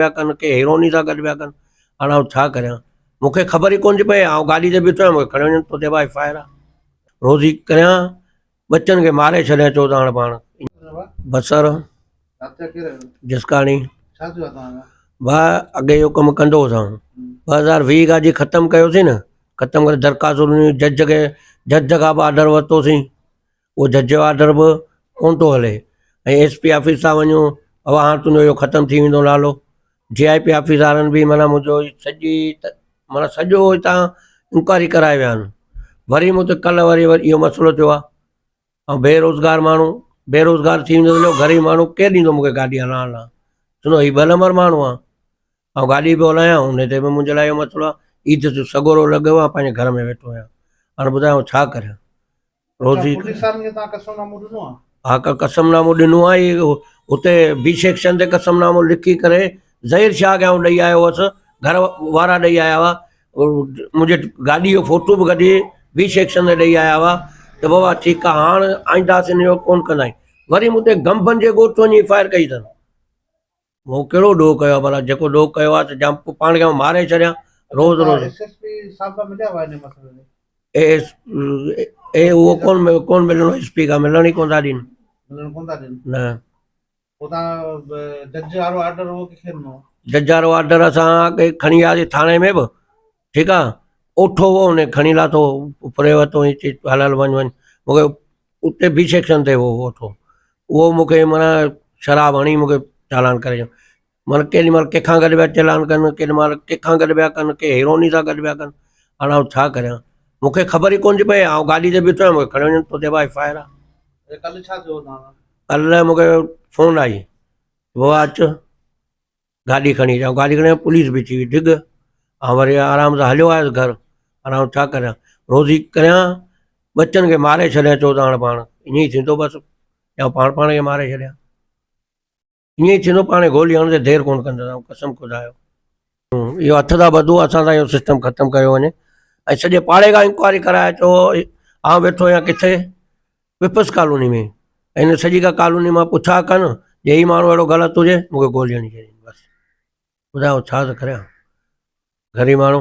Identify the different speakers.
Speaker 1: پيا ڪن ڪي هيروني سان گڏ پيا ڪن هاڻ آئون ڇا ڪريان مون کي خبر ئي ڪونه ٿي پئي آئون گاڏي تي بيٺو آهيان مون کي کڻي وڃن تو تي به ايف I R آهي روزي ڪريان ٻچن کي ماري ڇڏيان چو ته هاڻ پاڻ بصر جسڪاڻي ڀاء اڳي اهو ڪم ڪندو هوس آئون 2020 کان جي ختم ڪيوسين نه ختم ڪري درخواستون ڏنيون جج کي جج کان به آرڊر ورتوسين اهو جج جو آرڊر به ڪونه ٿو هلي ۽ ايس پي آفيس تان وڃون بابا هاڻ تنهنجو اهو ختم ٿي ويندو نالو جي آء پي آفيس وارن به معنيٰ منهنجو سڄي معنيٰ سڄو هتان انڪوائري ڪرائي ويا آهن وري مون تي ڪلهه وري وري اهو مسئلو ٿيو آهي ۽ بيروزگار ماڻهو بيروزگار ٿي ويندو غريب ماڻهو ڪير ڏيندو مونکي گاڏي هلائڻ لاء چوندو هي ٻه نمبر ماڻهو آهي آئون گاڏي پيو هلايان ان تي به منهنجي لاء اهو مسئلو آهي عيد جو سڳورو لڳو آهي پنهنجي گهر ۾ ويٺو آهيان هاڻي ٻڌايو آئون ڇا ڪريان روزي
Speaker 2: پوليس وارن کي توهان قسم نامو ڏنو آهي؟
Speaker 1: ها قسم نامو ڏنو آهي اتي بي سيڪشن تي قسم نامو لکي ڪري ظهير شاهه کي آئون ڏئي آيو هوس گهر وارا ڏئي آيا هئا منهنجي گاڏي جو فوٽو به ڪڍي بي سيڪشن تي ڏئي آيا هئا ته بابا ٺيڪ آهي هاڻ آئينداسين اهو ڪونه ڪنداسين وري مون تي گمبن جي ڳوٺ وڃي ايف I R ڪئي اٿن مون ڪهڙو ڏوهه ڪيو آهي ڀلا جيڪو ڏوهه ڪيو آهي ته جام پاڻ کي آئون ماري ڇڏيان روز روز
Speaker 2: ايس ايس پي صاحب سان مليا هئا ان مسئلي تي؟
Speaker 1: ايس اي اهو ڪون ڪون ملڻو ايس پي کان ملڻ ئي ڪون ٿا ڏين.
Speaker 2: ملڻ ڪون ٿا ڏين.
Speaker 1: نه.
Speaker 2: پوء تان جج وارو آرڊر اهو ڪنهن کي ڏنو؟
Speaker 1: جج وارو آرڊر اسان اڳي کڻي وياسين ٿاڻي ۾ به ٺيڪ آ اوٺو هو ان کڻي لاٿو پري ورتو چي هل هل وڃ وڃ مونکي اتي بي سيڪشن تي هو اوٺو اهو مون کي معنيٰ شراب هڻي مون کي چالان ڪري ڇڏيو معنيٰ ڪيڏي مهل ڪنهن کان گڏ پيا چالان ڪن ڪيڏي مهل ڪنهن کان گڏ پيا ڪن ڪي هيروني سان گڏ پيا ڪن هاڻي آئون ڇا ڪريان مون کي خبر ئي ڪونه ٿي پئي آئون گاڏي تي بيٺو آهيان مون کي کڻي وڃن تو تي به ايف I R آهي.
Speaker 2: ڪلهه ڇا ٿيو توهان سان؟
Speaker 1: ڪلهه مون کي فون آئي بابا اچ گاڏي کڻي اچ آئون گاڏي کڻي آيو پوليس بيٺي هئي ڊگ آئون وري آرام سان هليو آيس گهر هاڻي آئون ڇا ڪريان روزي ڪريان ٻچن کي ماري ڇڏيان چئو ته هاڻي پاڻ ائين ئي ٿيندو بس يا پاڻ پاڻ کي ماري ڇڏيان ائين ئي ٿيندو پاڻ گولي هڻندي دير ڪونه ڪندس آئون قسم خدا جو اهو هٿ ٿا ٻڌو اسان سان اهو سسٽم ختم ڪيو وڃي ۽ سڄي پاڙي کان انڪوائري ڪرائي اچو آئون ويٺو آهيان ڪٿي پيپلز ڪالوني ۾ ۽ هن سڄي ڪا ڪالوني مان پڇا ڪن جي هي ماڻهو اهڙو غلط هجي مون کي گولي هڻي ڇڏين بس ٻڌايو ڇا ٿو ڪريان غريب ماڻهو.